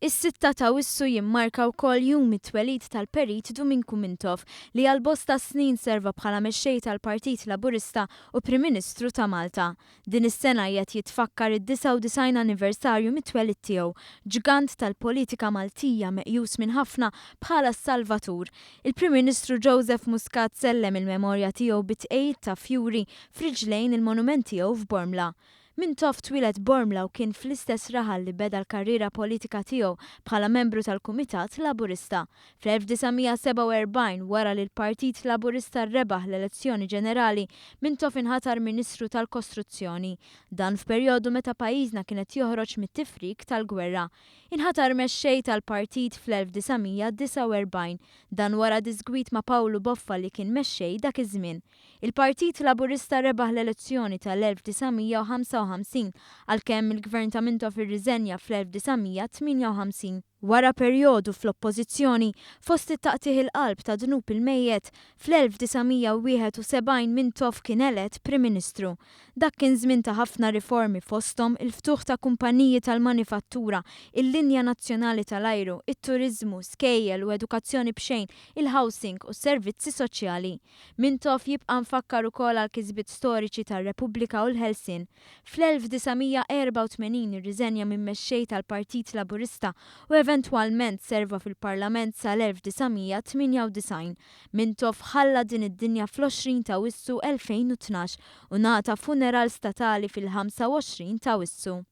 Is-sitta t'Awwissu jimmarka wkoll jum it-twelid tal-Perit Duminku Mintoff li għal bosta snin serva bħala mexxej tal-Partit Laburista u Prim Ministru ta' Malta. Din is-sena qiegħed jitfakkar id-99 anniversarju mit-twelid tiegħu, ġgant tal-politika Maltija meqjus minn ħafna bħala s-salvatur. Il-Prim Ministru Joseph Muscat sellem il-memorja tiegħu bit-tqegħid ta' fjuri f'riġlejn il-monument tiegħu f'Bormla. Mintoff twieled Bormla u kien fl-istess raħal li beda l-karriera politika tiegħu bħala membru tal-Kumitat Laburista. Fl-1947, wara li l-Partit Laburista rebaħ l-elezzjoni ġenerali, Mintoff inħatar Ministru tal-Kostruzzjoni. Dan f'perjodu meta pajjiżna kien qed joħroġ mit-tifrik tal-gwerra. Inħatar mexxej tal-partit fl-1949. Dan wara diżgwid ma' Pawlu Boffa li kien mexxej dak iż-żmien. Il-Partit Laburista rebaħ l-elezzjoni tal-1955 għalkemm il-Gvern ta' Mintoff irriżenja fl-1958. Wara perjodu fl-Oppożizzjoni, fost it-taqtigħ il-qalb ta' dnub il-mejjet, fl-1971 Mintoff kien elett Prim Ministru. Dak kien żmien ta' ħafna riformi fosthom il-ftuħ ta' kumpaniji tal-manifattura, il-linja nazzjonali tal-ajru, it-turiżmu, skejjel u edukazzjoni b'xejn, il-housing u s-servizzi soċjali. Mintoff jibqa' mfakkar ukoll għall-kisbiet storiċi tar-Repubblika u l-Ħelsien. Fl-1984 irriżenja minn mexxej tal-Partit Laburista u eventwalment serva fil-Parlament sal-1998. Mintoff ħalla din id-dinja fl-20 t'Awwissu 2012 u ngħata funeral statali fil-25 t'Awwissu.